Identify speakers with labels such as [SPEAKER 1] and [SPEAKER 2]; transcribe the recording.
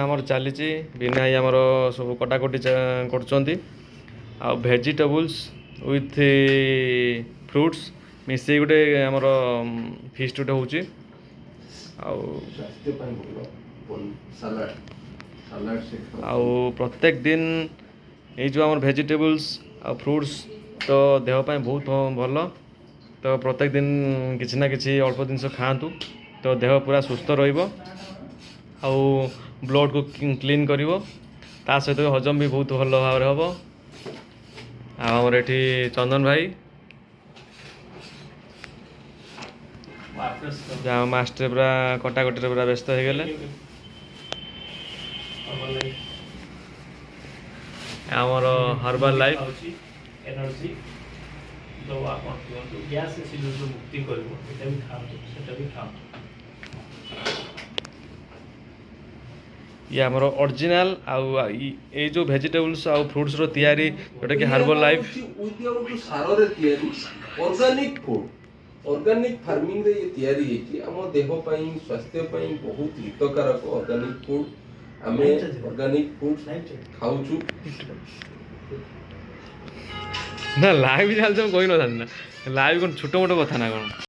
[SPEAKER 1] ଆମର ଚାଲିଛି। ବିନା ଭାଇ ଆମର ସବୁ କଟାକଟି କରୁଛନ୍ତି ଆଉ ଭେଜିଟେବୁଲ୍ସ ୱିଥ୍ ଫ୍ରୁଟ୍ସ ମିଶେଇ ଗୋଟେ ଆମର ଫିଷ୍ଟ ଗୋଟେ ହେଉଛି ଆଉ
[SPEAKER 2] ସ୍ୱାସ୍ଥ୍ୟ ପାଇଁ ଭଲ ସାଲାଡ଼, ସାଲାଡ଼ ସେ ଖାଉଛି।
[SPEAKER 1] ଆଉ ପ୍ରତ୍ୟେକ ଦିନ ଏଇ ଯେଉଁ ଆମର ଭେଜିଟେବୁଲ୍ସ ଆଉ ଫ୍ରୁଟ୍ସ ତ ଦେହ ପାଇଁ ବହୁତ ଭଲ। ତ ପ୍ରତ୍ୟେକ ଦିନ କିଛି ନା କିଛି ଅଳ୍ପ ଜିନିଷ ଖାଆନ୍ତୁ, ତ ଦେହ ପୁରା ସୁସ୍ଥ ରହିବ ଆଉ ବ୍ଲଡ଼କୁ କ୍ଲିନ୍ କରିବ, ତା ସହିତ ହଜମ ବି ବହୁତ ଭଲ ଭାବରେ ହେବ। ଆଉ ଆମର ଏଠି ଚନ୍ଦନ ଭାଇ ଯାହା ମାଷ୍ଟର ପୁରା କଟାକଟିରେ ପୁରା ବ୍ୟସ୍ତ ହେଇଗଲେ। ଆମର ହର୍ବାଲ ଲାଇଫ୍
[SPEAKER 3] ଏନର୍ଜି ଦେବ, ଆପଣ ପିଅନ୍ତୁ, ଗ୍ୟାସ୍ ଏସିଡ଼ିଟିରୁ ମୁକ୍ତି କରିବ। ଏଇଟା ବି ଖାଆନ୍ତୁ, ସେଟା ବି ଖାଆନ୍ତୁ।
[SPEAKER 1] ଇଏ ଆମର ଅରିଜିନାଲ ଆଉ ଏଇ ଯେଉଁ ଭେଜିଟେବୁଲ୍ସ ଆଉ ଫ୍ରୁଟ୍ସର ତିଆରି ଯେଉଁଟାକି ହାର୍ବାଲ ଲାଇଫ୍।
[SPEAKER 2] ୱିଦାଉଟ୍ ସାରରେ ତିଆରି ଅର୍ଗାନିକ ଫୁଡ୍, ଅର୍ଗାନିକ ଫାର୍ମିଂରେ ଇଏ ତିଆରି ହେଇଛି। ଆମ ଦେହ ପାଇଁ, ସ୍ୱାସ୍ଥ୍ୟ ପାଇଁ ବହୁତ ହିତକାରକ ଅର୍ଗାନିକ ଫୁଡ୍। ଆମେ ଅର୍ଗାନିକ ଫୁଡ୍ ଖାଉଛୁ।
[SPEAKER 1] ନା, ଲାଇଭ୍ ଚାଲିଛି, ମୁଁ କହିନଥାନ୍ତି ନା। ଲାଇଭ୍ କ'ଣ ଛୋଟ ମୋଟ କଥା ନା କ'ଣ?